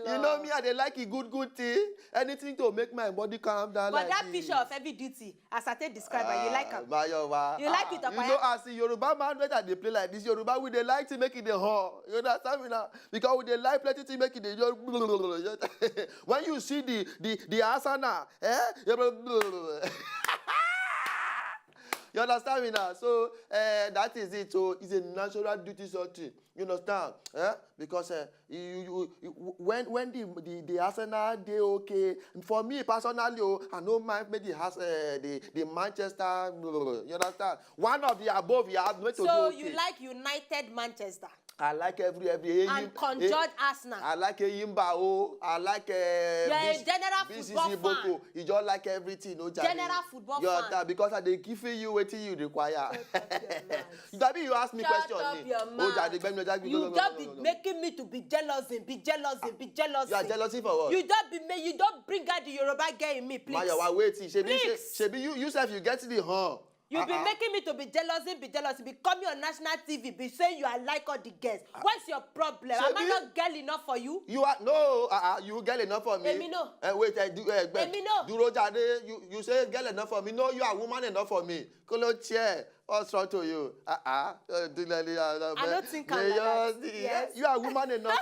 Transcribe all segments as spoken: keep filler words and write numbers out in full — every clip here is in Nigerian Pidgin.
You know me, I dey like a good, good thing. Anything to make my body calm down. But like that this. Picture of heavy duty, as I take describe am, you like am? Mayowa. You like it, Okoya? You know, as a Yoruba man, when I dey play like this, Yoruba, we dey like to make it dey hot. You understand me now? Because we dey like plenty thing make it dey just when you see the the the asana, eh? You understand me now? So uh, that is it. So it's a natural duty something. You understand? Eh? Because uh, you, you, you when when the the, the Arsenal dey okay. For me personally, oh, I no mind make the Has- uh, the the Manchester. You understand? One of the above, you have make to So do okay. You like United Manchester? I like every every and Eyim- conjured eh, Arsenal. I like Eyimba o. I like uh, You're a general football fan. You just like everything. No, Jare. General football fan. That because I dey give you wetin you require. Dabi, you ask me question. Shut up your mouth. Oh, Jare, gbemi, Jare, you just be making me to be jealous and be jealous and be jealous. You are jealousy for what? You don't be me. You don't bring out the Yoruba girl in me, please. Mayowa, wait. Shebi, please. Shebi you, you sef, you get the horn. You be making me to be jealousy, be jealousy, become your national T V, be saying you are like all the girls. What's your problem? Am I not girl enough for you? You are no, uh, uh, you girl enough for me. Èmi náà. Uh, wait, I do. Uh, Èmi náà. Dúró jàre, you you say girl enough for me. No, you are woman enough for me. Kolo chair. What's wrong to you? Uh uh. Uh, do like, uh, uh, I don't think I'm like that. Yes. You are woman enough.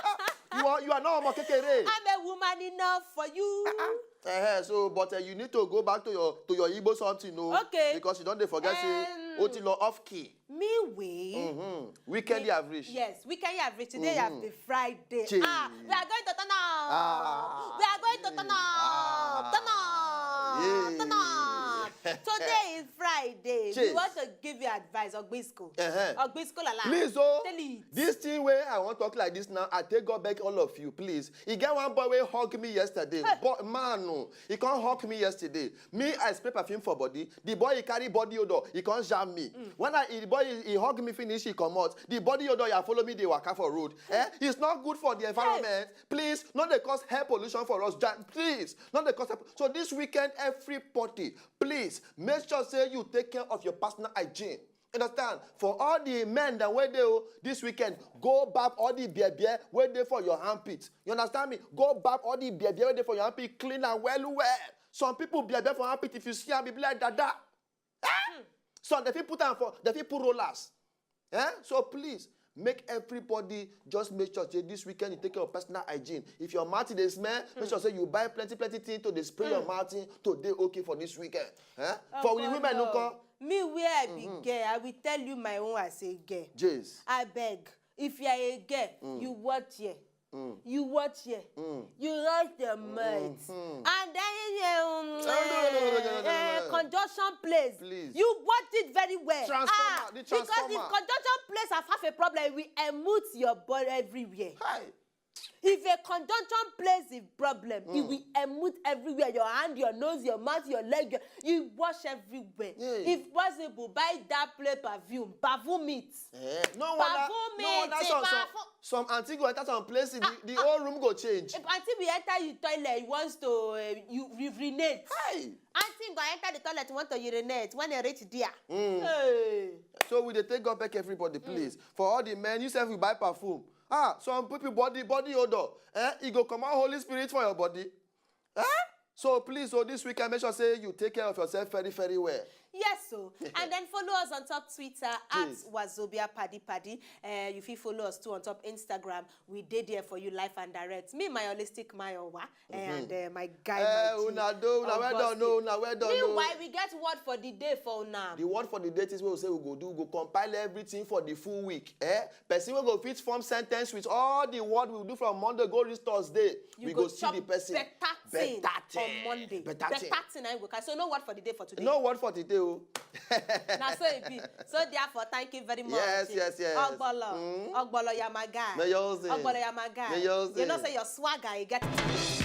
Ah, you are you are not ọmọ kékeré. I'm a woman enough for you. Uh-uh. Uh-huh, so but uh, you need to go back to your to your Igbo something, no? Okay. Because you don't dey forget say um, o ti lọ off key. Meanwhile, mm-hmm. Weekend you have reached. Yes, weekend you have reached. Today you have the Friday. Change. Ah, we are going to turn out. Ah, we are going to turn out. Ah, turn out. Yeah. Turn out. Today is Friday. Change. We want to give you advice, Ogbisco. Uh-huh. Ogbisco, lala. Please, oh, this thing where I want to talk like this now, I take God back all of you, please. He get one boy wey hug me yesterday. Hey. But man, no, he can't hug me yesterday. Me, I spray perfume for body. The boy, he carry body odor. He can't jam me. Mm. When I, the boy, he, he hug me finish, he come out. The body odor, he follow me, they waka for road. Eh? It's not good for the environment. Hey. Please, not dey cause air pollution for us. Please, not dey cause. So this weekend, everybody, please make sure say you take care of your personal hygiene. Understand? For all the men that wey dey oh, this weekend, go bath all the beer beer wey dey for your armpit. You understand me? Go bath all the beer beer wey dey for your armpit, clean am well well. Some people beer beer for armpit, if you see am, be like dada. Eh? Hmm. Some they fit put am for, they fit put rollers. Eh? So please, make everybody just make sure say this weekend you take care of personal hygiene. If your mouth dey smell, make sure say you buy plenty plenty thing to dey spray your mouth in to dey okay for this weekend. Eh? For the women who come. Me where I be girl, I will tell you my own as a girl. James. I beg, if you are a girl, you watch here. You watch here. You watch the mouth. And then um, uh, conjunction place. Please. You watch it very well. Transformer, ah, the transformer. Because if conjunction place have, have a problem, it will emit your body everywhere. Hi. If a conjunction place is problem, it will emit everywhere. Your hand, your nose, your mouth, your leg, your, you wash everywhere. Yeah. If possible, buy that play perfume, perfume it. Eh, no wonder, perfume no wonder it, some, some, some auntie go enter some places, the, the whole room go change. If auntie will enter you toilet, he wants to uh, you urinate. Hey! Auntie go enter the toilet, want to urinate. When they reach there, hey. So we dey take God back everybody, please. For all the men, you sef we buy perfume. Ah, some people body body odor. Eh, e go comot Holy Spirit for your body. Eh? So please, so this weekend, make sure say you take care of yourself very very well. Yes, so and then follow us on top Twitter at Wazobia Paddy Paddy. Uh, you fit follow us too on top Instagram. We dey there for you live and direct. Me, my holistic Mayowa, and uh, my guy. Eh, una do, una well done, no, una well done. Meanwhile, we get word for the day for una. The word for the day is what we say we go do. We go compile everything for the full week. Eh? Person wey go fit form sentence with all the word we do from Monday go reach Thursday. You we go, go see the person. Better thing on Monday. Better thing. Better thing I go carry. So no word for the day for today. No word for today. Oh. Na so e be. So therefore, thank you very much. Yes, yes, yes. Ogbolo. Mm. Ogbolo, you're my guy. May yours. Ogbolo, you're my guy. May yours. You know say your swagger, you get it.